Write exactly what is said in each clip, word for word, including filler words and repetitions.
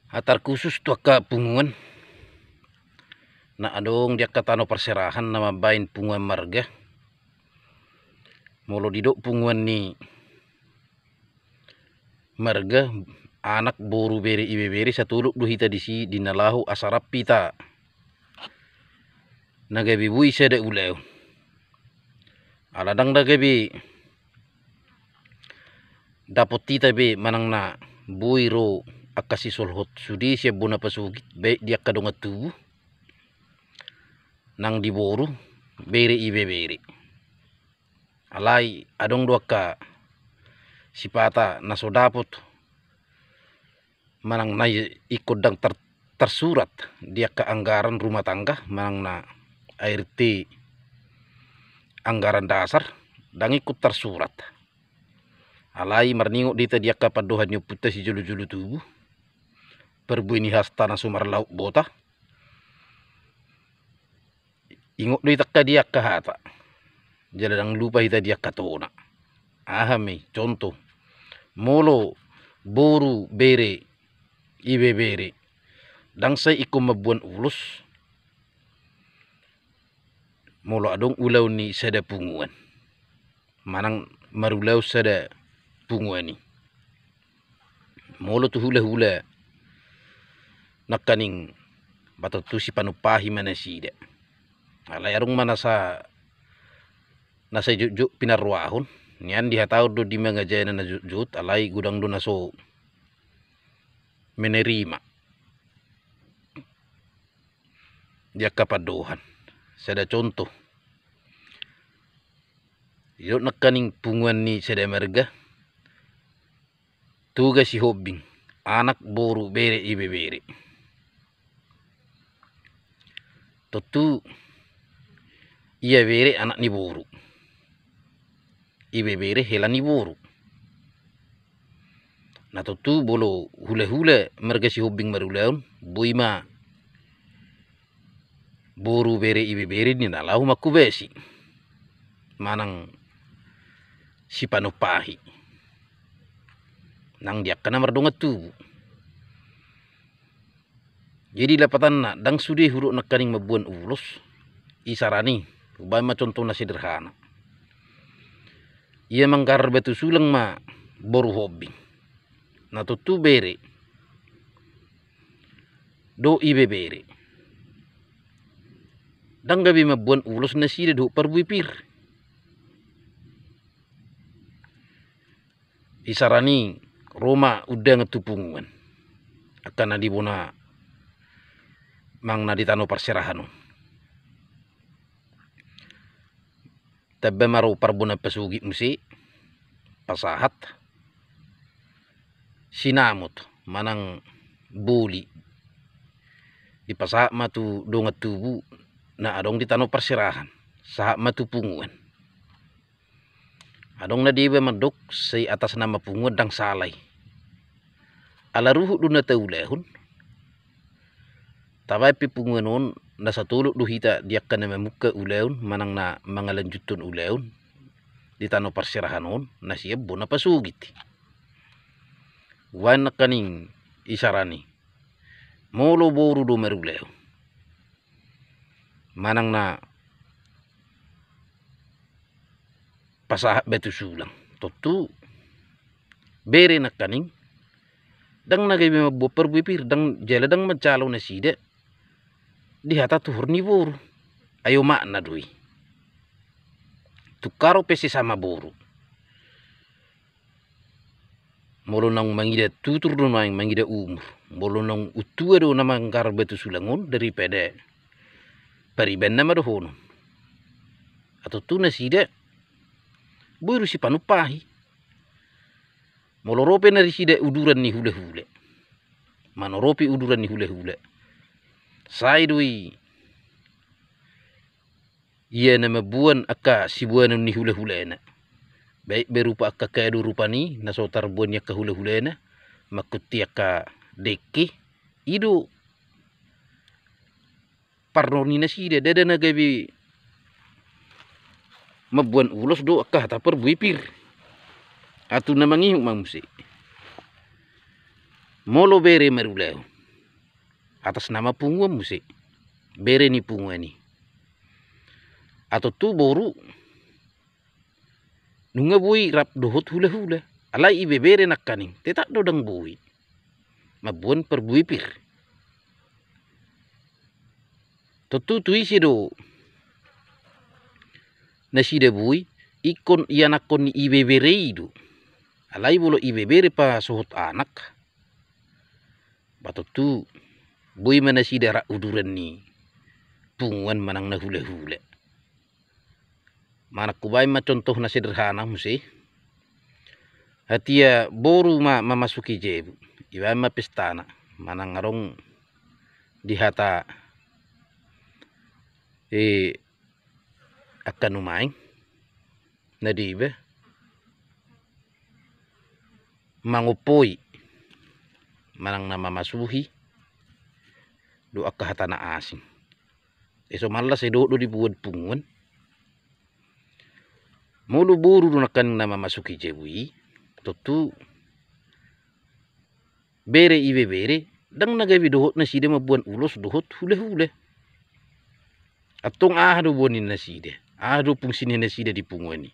Atar khusus tu angka punguan na adong di angka tano parserahan na mambahen punguan marga. Molo didok punguan ni marga, anak, boru, bere, ibebere, satolop do hita disi di na laho asa rap hita na gabe boi sada ulaon. Ala ndang na gabe dapot hita be manang na boi ro angka sisolhot sude sian bona pasogit, baik di angka dongan tubu nang di boru, bere, ibebere. Alai adong do angka sipata na so dapot manang na i-, ingkon ndang tar-, tarsurat di angka anggaran rumah tangga, manang na A R T anggaran dasar, ndang ingkon tarsurat. Alai marningot do hita di angka pandohan ni ompunta sijolo-jolo tubu, parbue ni hasta na so marlaut bota. Ingot do hita angka di angka hata, jala ndang lupa hita di angka tona. Aha ma i, contoh, molo boru, bere, ibebere ndang sai ingkon mamboan ulos, molo adong ulaon ni sada punguan manang marulaon sada punguan i. Molo tu hula-hula nangkaning, ba tontu sipanumpahi ma nasida. Alai adong ma na sa, na sai jotjot pinarrohahon, nian dihatahon do di mangajana na jotjot, alai godang do na so menerima di angka pandohan. Sada contoh, didok nangkaning punguan ni sada marga, Toga Sihombing, anak, boru, bere, ibebere. Tontu ia bere anak ni boru, ibebere hela ni boru. Na tontu molo hula-hula marga Sihombing marulaon, boi ma boru, bere, ibebere ni na laho manghobasi manang sipanumpahi nang di angka na mardongan tubu. Jadi lapatanna, ndang sude hudok nangkaning mamboan ulos. Isarana i, hubaen ma contoh na sederhana. Ia manggarar batu sulang ma boru Hombing, na tontu bere dohot ibebere ndang gabe mamboan ulos nasida dohot parbue pir. Isarana i, ro ma undangan tu punguan, angka na di bona manang na di tano parserahan on. Tamba ma ro parbona pasogit muse, pasahat sinamot manang boli, dipasahat ma tu dongan tubu na adong di tano parserahan, sahat ma tu punguan. Adong na deba mandok, sai atas nama punguan ndang sala i. Ala ruhut do na taulahon, tabaen pe punguan on, na satolop do hita di angka na mamungka ulaon manang na mangalanjuthon ulaon di tano parserahan on, na sian bona pasogit. Hubaen nangkaning isarana i, molo boru do marulaon manang na pasahat batu sulang, tontu bere nangkaning ndang na gabe mamboan parbue pir, ndang, jala ndang manjalo nasida di hata tuhor ni boru. Ai omakna do i. Tung ro pe sesama boru, molo naung mangida tutur do naeng mangida umur, molo naung untua do na manggarar batu sulang on daripada paribanna ma dohonon. Ai tontu nasida boi do sipanumpahi. Molo ro pe nasida uduran ni hula-hula, manoropi uduran ni hula-hula, sai do i ia na mamboan angka siboanon ni hula-hulana, baik berupa angka kado rupani na so tarboan ni angka hula-hulana, mangkuti angka dengke, i do parro ni nasida. Ndada na gabe mamboan ulos dohot angka hata parbue pir. Ai tu na mangihut ma muse, molo bere marulaon, atas nama punguan muse, bere ni punguan i. Atontu boru nunga boi rap dohot hulahula. Alai ibebere nangkaning tetap do ndang boi mamboan parbue pir. Tontu tu ise do nasida boi? Ingkon ianakhon ni ibebere i do. Alai molo ibebere pasohot anak, ba tontu boi ma nasida rap uduran ni punguan manang na hulahula. Manang hubaen ma contoh na sederhana muse. Hatia boru ma mamasuki jabu, ibaen ma pestana, manang adong di hata, eh, angka nuaeng na dibe mangompoi manang na mamasuhi do angka hata na asing. Eso malla sai dohot do diboan punguan. Molo boru do nangkaning na mamasuki jabu i, tontu bere ibebere ndang na gabe dohot nasida mamboan ulos dohot hulahula. Antong aha do boan ni nasida, aha do fungsi ni nasida di punguan i?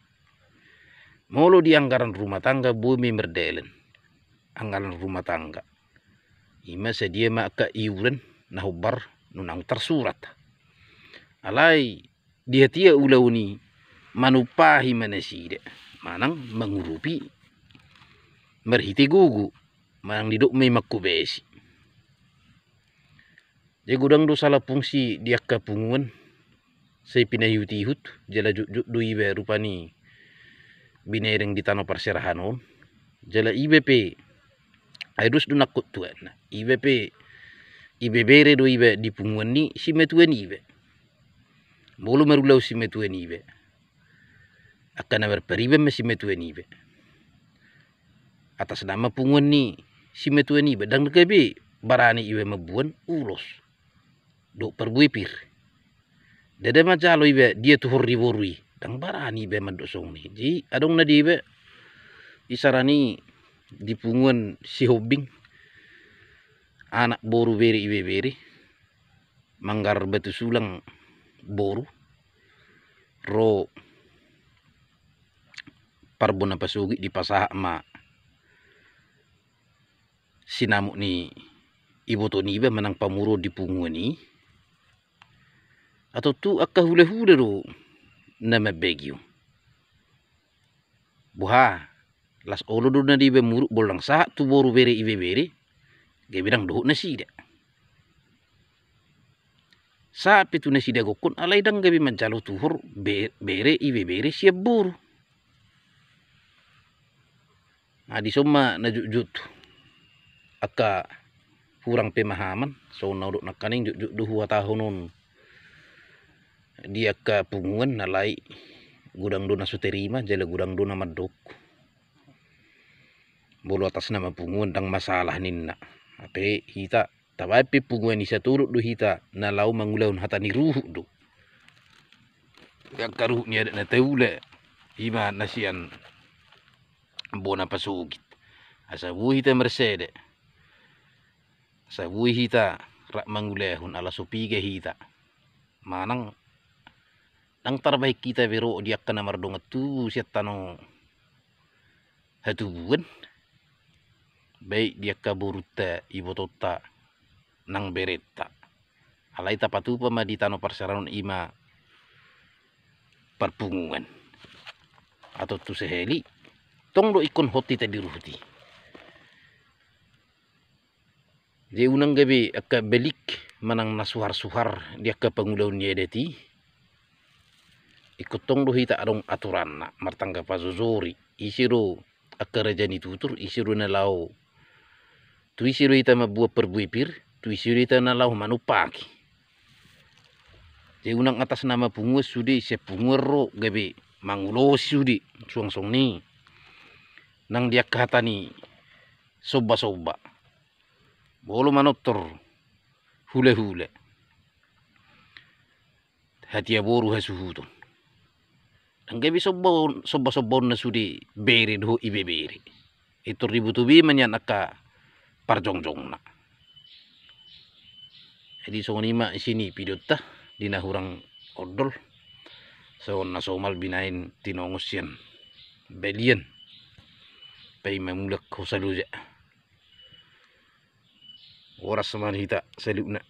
Molo di anggaran rumah tangga boi ma i mardalan anggaran rumah tangga. Ima sadia ma angka iuran na hombar nunga tarsurat. Alai di hatia ulaon i manumpahi ma nasida manang mangurupi marhite gogo manang didok ma i mangkobasi. Jadi godang do sala fungsi di angka punguan sai pinaihutihut, jala jotjot do iba rupani binereng di tano parserahan on. Jala iba pe, ai dos do nangkok tuatna, iba pe ibebere do iba di punguan ni simatuan iba. Molo marulaon simatuan iba, angka na marpariban ma simatuan iba. Atas nama punguan ni simatuan iba, ndang gabe barani iba mamboan ulos dohot parbue pir. Ndada manjalo iba dia tuhor ni boru i, ndang barani iba mandok songon i. Jadi adong na diba isarani di punguan Sihombing, anak boru bere ibebere, manggar batu sulang boru, ro parbona pasogit, dipasahat ma sinamot ni iboto niba manang pamoruon di punguan i. Atontu angka hulahula do na mambagion. Boha, las olo do na diba muruk, molo ndang sahat tu boru bere ibebere, gabe ndang dohot nasida. Sahat pe tu nasida gokkon, alai ndang gabe manjalo tuhor be-, bere ibebere sian boru. Nah, dison ma na jotjot angka hurang pemahaman, songon na hudok nangkaning, jotjot do huhatahon on di angka punguan, alai godang do na so tarima, jala godang do na mandok. Molo atas nama punguan ndang masalah ninna. Hape hita tabaen pe punguan i satolop do hita na laho mangulahon hata ni ruhut do. Di angka ruhut ni adat na taula, ima na sian bona pasogit. Asa boi hita marsada, asa boi hita rap mangulahon, ala so piga hita. Manang ndang tarbahen hita be ro di angka na mardongan tubu sian tano hatubuan, baik di angka borunta, ibotonta, nang berenta. Alai tapatupa ma di tano parserahan on, ima parpunguan. Atontu sahali, tong do ingkon hot hita di ruhut i. Jadi unang gabe angka balik manang na suharsuhar di angka pangulaon ni adat i. Ingkon tong do hita adong aturanna, martangga pajojori. Ise do angka raja ni tutur, ise do na laho, tu ise do hita mamboan parbue pir, tu ise do hita na laho manumpaki. Jadi unang atas nama punguan sude, sian punguan ro gabe mangulosi sude, suang songon i nang di angka hata ni sombasomba. Molo manortor hulahula, hatia boru hasuhuton, ndang gabe somba-, sombasombaonna sude bere dohot ibebere. Pintor diboto be ma nian angka parjongjongna. Jadi songon i ma isi ni videonta di na hurang ondol. Songon na somal binaen tinongon sian balian, paima mulak hosa loja. Horas ma di hita saluhutna.